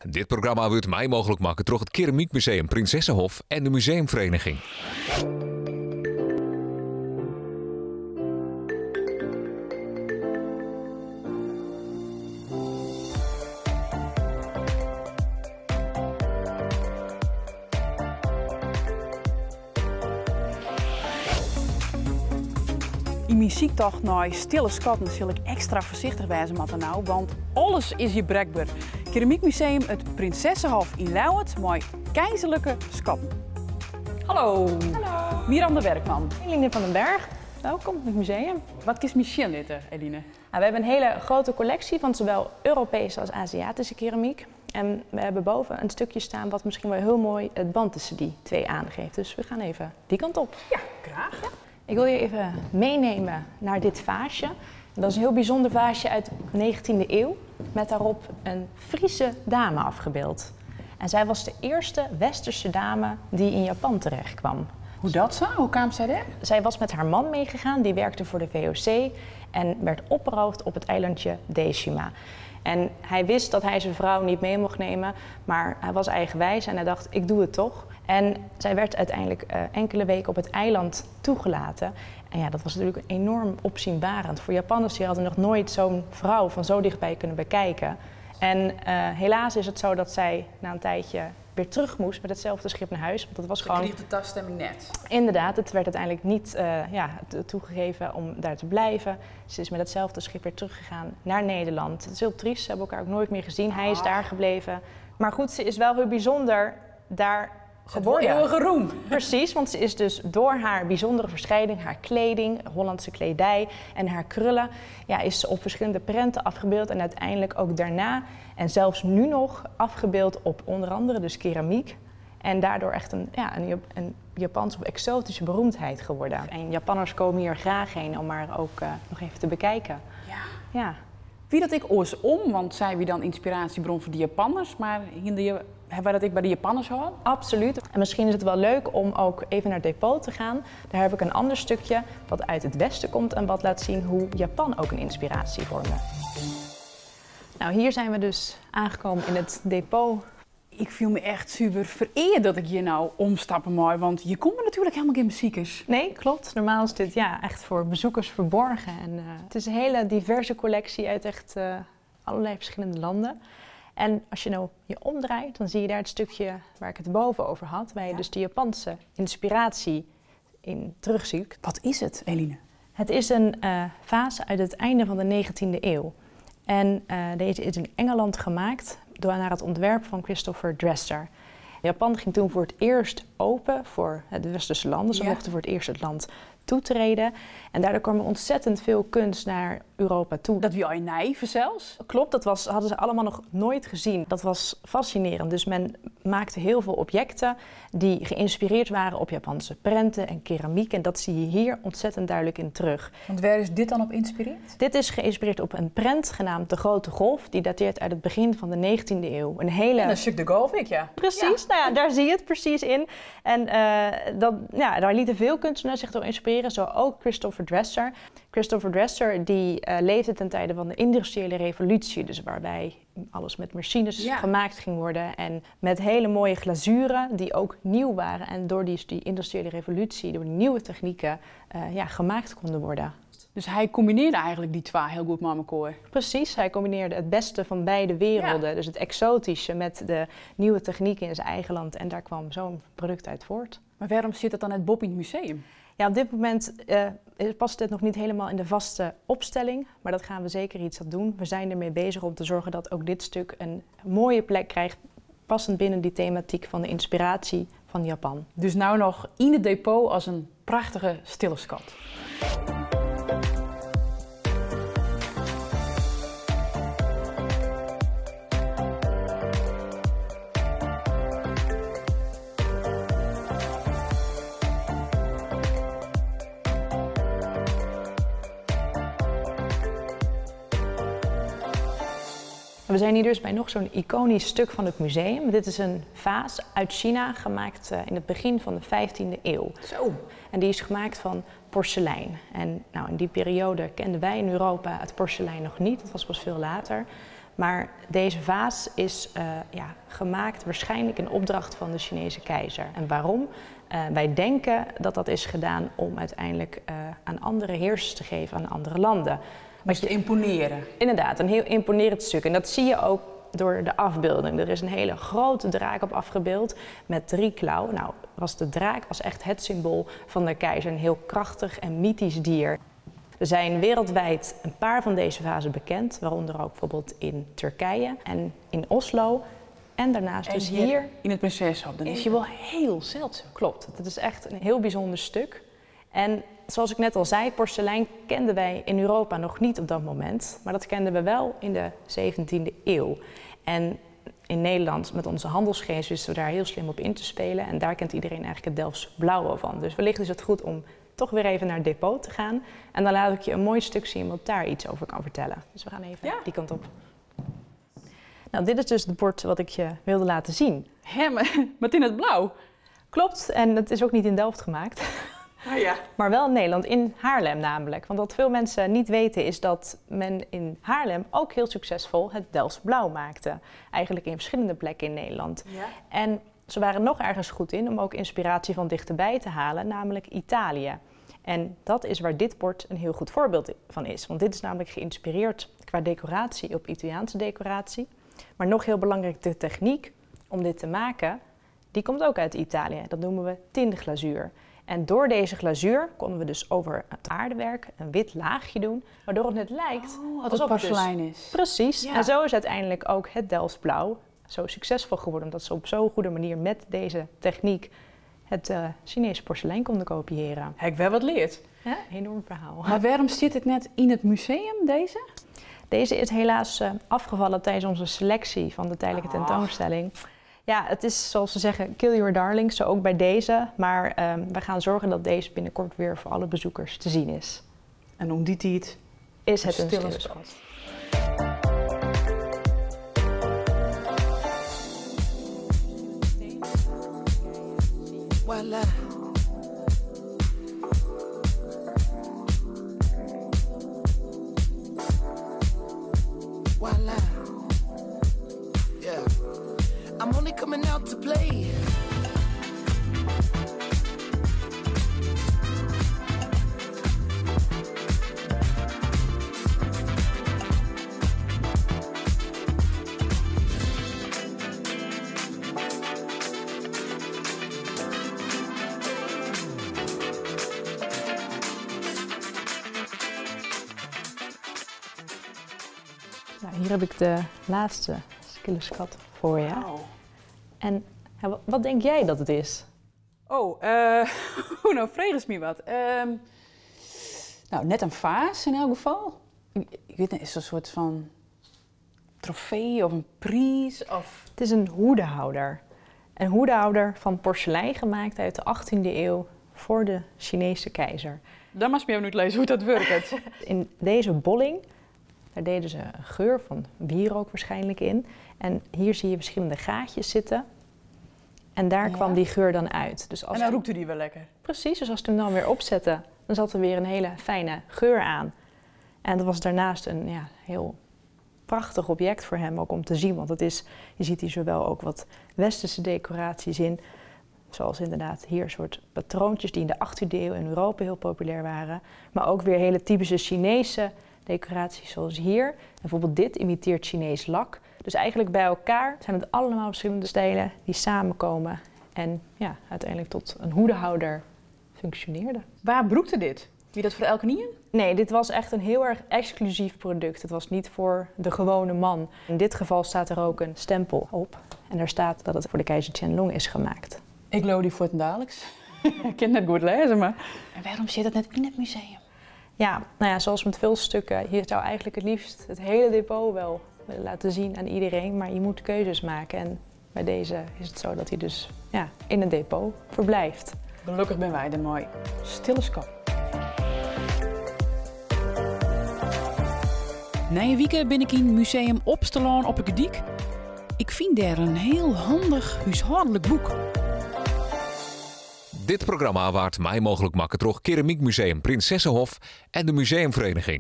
Dit programma wurdt mei mooglik makke troch it Keramiekmuseum Princessehof en de Museumvereniging. Yn myn syktocht nei stille skatten sil ik ekstra foarsichtich wêze moatte no, want alles is hjir brekber. Keramykmuseum it Princessehof yn Ljouwert mei keizerlike skatten. Hallo. Hallo. Miranda Werkman. Eline van den Berg. Welkom in het museum. Wat kinst my sjen litte, Eline? Nou, we hebben een hele grote collectie van zowel Europese als Aziatische keramiek. En we hebben boven een stukje staan wat misschien wel heel mooi het band tussen die twee aangeeft. Dus we gaan even die kant op. Ja, graag. Ja. Ik wil je even meenemen naar dit vaasje. En dat is een heel bijzonder vaasje uit de 19e eeuw, met daarop een Friese dame afgebeeld. En zij was de eerste westerse dame die in Japan terecht kwam. Hoe dat zo? Hoe kwam zij daar? Zij was met haar man meegegaan, die werkte voor de VOC en werd oproofd op het eilandje Deshima. En hij wist dat hij zijn vrouw niet mee mocht nemen, maar hij was eigenwijs en hij dacht, ik doe het toch. En zij werd uiteindelijk enkele weken op het eiland toegelaten. En dat was natuurlijk enorm opzienbarend. Voor Japanners die hadden nog nooit zo'n vrouw van zo dichtbij kunnen bekijken. En helaas is het zo dat zij na een tijdje weer terug moest met hetzelfde schip naar huis. Want dat was Ze gewoon kreeg de taststemming net. Inderdaad, het werd uiteindelijk niet toegegeven om daar te blijven. Ze is met hetzelfde schip weer teruggegaan naar Nederland. Het is heel triest, ze hebben elkaar ook nooit meer gezien. Hij is daar gebleven. Maar goed, ze is wel heel bijzonder daar Ze heeft wel geworden. eeuwige roem. Precies, want ze is dus door haar bijzondere verschijning, haar kleding, Hollandse kledij en haar krullen, is ze op verschillende prenten afgebeeld en uiteindelijk ook daarna en zelfs nu nog afgebeeld op onder andere dus keramiek. En daardoor echt een Japanse of exotische beroemdheid geworden. En Japanners komen hier graag heen om haar ook nog even te bekijken. Wie dat ik oors om, want zij wie dan inspiratiebron voor de Japanners, maar in de hebben wij dat ik bij de Japanners hoor? Absoluut. En misschien is het wel leuk om ook even naar het depot te gaan. Daar heb ik een ander stukje wat uit het westen komt en wat laat zien hoe Japan ook een inspiratie vormde. Hier zijn we dus aangekomen in het depot. Ik viel me echt super vereerd dat ik hier nou omstappen mag, want hier komen natuurlijk helemaal geen bezoekers. Nee, klopt. Normaal is dit echt voor bezoekers verborgen. En het is een hele diverse collectie uit echt allerlei verschillende landen. En als je nou je omdraait, dan zie je daar het stukje waar ik het boven over had, waar je dus de Japanse inspiratie in terugziet. Wat is het, Eline? Het is een vaas uit het einde van de 19e eeuw. En deze is in Engeland gemaakt naar het ontwerp van Christopher Dresser. Japan ging toen voor het eerst open voor de westerse landen. Ze mochten voor het eerst het land toetreden. En daardoor kwam er ontzettend veel kunst naar Europa toe. Dat wie al nijven zelfs? Klopt, dat hadden ze allemaal nog nooit gezien. Dat was fascinerend. Dus men maakte heel veel objecten die geïnspireerd waren op Japanse prenten en keramiek. En dat zie je hier ontzettend duidelijk in terug. Want waar is dit dan op geïnspireerd? Dit is geïnspireerd op een prent genaamd De Grote Golf. Die dateert uit het begin van de 19e eeuw. Een hele En een stuk de golf, ik ja. Precies, daar zie je het precies in. En daar lieten veel kunstenaars zich door inspireren. Zo ook Christopher Dresser. Christopher Dresser die leefde ten tijde van de industriële revolutie, dus waarbij alles met machines gemaakt ging worden en met hele mooie glazuren die ook nieuw waren en door die industriële revolutie, door die nieuwe technieken gemaakt konden worden. Dus hij combineerde eigenlijk die twee heel goed met elkaar. Precies, hij combineerde het beste van beide werelden. Dus het exotische met de nieuwe technieken in zijn eigen land en daar kwam zo'n product uit voort. Maar waarom zit dat dan het Bob in het museum? Op dit moment past het nog niet helemaal in de vaste opstelling, maar dat gaan we zeker iets aan doen. We zijn ermee bezig om te zorgen dat ook dit stuk een mooie plek krijgt, passend binnen die thematiek van de inspiratie van Japan. Dus nou nog in het depot als een prachtige stille schat. We zijn hier dus bij nog zo'n iconisch stuk van het museum. Dit is een vaas uit China, gemaakt in het begin van de 15e eeuw. En die is gemaakt van porselein. En in die periode kenden wij in Europa het porselein nog niet. Dat was pas veel later. Maar deze vaas is ja, gemaakt waarschijnlijk in opdracht van de Chinese keizer. En waarom? Wij denken dat dat is gedaan om uiteindelijk aan andere heersers te geven, aan andere landen. Maar te imponeren. Inderdaad, een heel imponerend stuk. En dat zie je ook door de afbeelding. Er is een hele grote draak op afgebeeld met 3 klauwen. Nou, de draak was echt het symbool van de keizer. Een heel krachtig en mythisch dier. Er zijn wereldwijd een paar van deze vazen bekend, waaronder ook bijvoorbeeld in Turkije en in Oslo. En daarnaast en dus hier in het Prinsessenhof. Dan is je wel heel zeldzaam. Klopt, het is echt een heel bijzonder stuk. En zoals ik net al zei, porselein kenden wij in Europa nog niet op dat moment. Maar dat kenden we wel in de 17e eeuw. En in Nederland, met onze handelsgeest, wisten we daar heel slim op in te spelen. En daar kent iedereen eigenlijk het Delfts Blauwe van. Dus wellicht is het goed om toch weer even naar het depot te gaan. En dan laat ik je een mooi stuk zien wat daar iets over kan vertellen. Dus we gaan even die kant op. Nou, dit is dus het bord wat ik je wilde laten zien. Hè, maar in het blauw? Klopt, en het is ook niet in Delft gemaakt. Oh ja. Maar wel in Nederland, in Haarlem namelijk. Want wat veel mensen niet weten is dat men in Haarlem ook heel succesvol het Delfts Blauw maakte. Eigenlijk in verschillende plekken in Nederland. Ja. En ze waren nog ergens goed in om ook inspiratie van dichterbij te halen, namelijk Italië. En dat is waar dit bord een heel goed voorbeeld van is. Want dit is namelijk geïnspireerd qua decoratie op Italiaanse decoratie. Maar nog heel belangrijk, de techniek om dit te maken, die komt ook uit Italië. Dat noemen we tintglazuur. En door deze glazuur konden we dus over het aardewerk een wit laagje doen, waardoor het net lijkt alsof alsof het het dus porselein is. Precies. Ja. En zo is uiteindelijk ook het Delfts Blauw zo succesvol geworden, omdat ze op zo'n goede manier met deze techniek het Chinese porselein konden kopiëren. Heb ik wel wat leerd. Ja, enorm verhaal. Maar waarom zit het net in het museum, deze? Deze is helaas afgevallen tijdens onze selectie van de tijdelijke tentoonstelling. Ja, het is zoals ze zeggen, kill your darlings, zo ook bij deze. Maar we gaan zorgen dat deze binnenkort weer voor alle bezoekers te zien is. En om die tijd is het een stille stille schat. schat. Voila. Voila. Yeah. I'm only coming out to play. Nou, hier heb ik de laatste stille schat voor je. Wauw. En ja, wat denk jij dat het is? Oh, nou vreeg eens me wat. Nou, net een vaas in elk geval. Ik weet niet, is het een soort van trofee of een prijs? Of... Het is een hoedehouder. Een hoedehouder van porselein gemaakt uit de 18e eeuw voor de Chinese keizer. Dan mag je me nu lezen hoe dat werkt. In deze bolling, daar deden ze een geur van wierook waarschijnlijk in. En hier zie je verschillende gaatjes zitten. En daar kwam die geur dan uit. Dus als En dan we roekte die wel lekker. Precies, dus als we hem dan weer opzetten, dan zat er weer een hele fijne geur aan. En dat was daarnaast een heel prachtig object voor hem ook om te zien. Want je ziet hier zowel ook wat westerse decoraties in. Zoals inderdaad hier een soort patroontjes die in de 18e eeuw in Europa heel populair waren. Maar ook weer hele typische Chinese decoraties zoals hier. En bijvoorbeeld dit imiteert Chinees lak. Dus eigenlijk bij elkaar zijn het allemaal verschillende stijlen die samenkomen. En uiteindelijk tot een hoedehouder functioneerde. Waar broekte dit? Wie dat voor elke nien? Nee, dit was echt een heel erg exclusief product. Het was niet voor de gewone man. In dit geval staat er ook een stempel op. En daar staat dat het voor de keizer Qianlong is gemaakt. Ik loop die voor het dagelijks. Ik kan het net goed lezen, maar... En waarom zit het net in het museum? Zoals met veel stukken. Je zou eigenlijk het liefst het hele depot wel willen laten zien aan iedereen. Maar je moet keuzes maken. En bij deze is het zo dat hij dus in het depot verblijft. Gelukkig ben wij er mooi. Stille schat. Na een week ben ik in Museum Opsterlân op de Dik. Ik vind daar een heel handig huishoudelijk boek. Dit programma waard mij mogelijk maken door Keramiekmuseum Prinsessenhof en de Museumvereniging.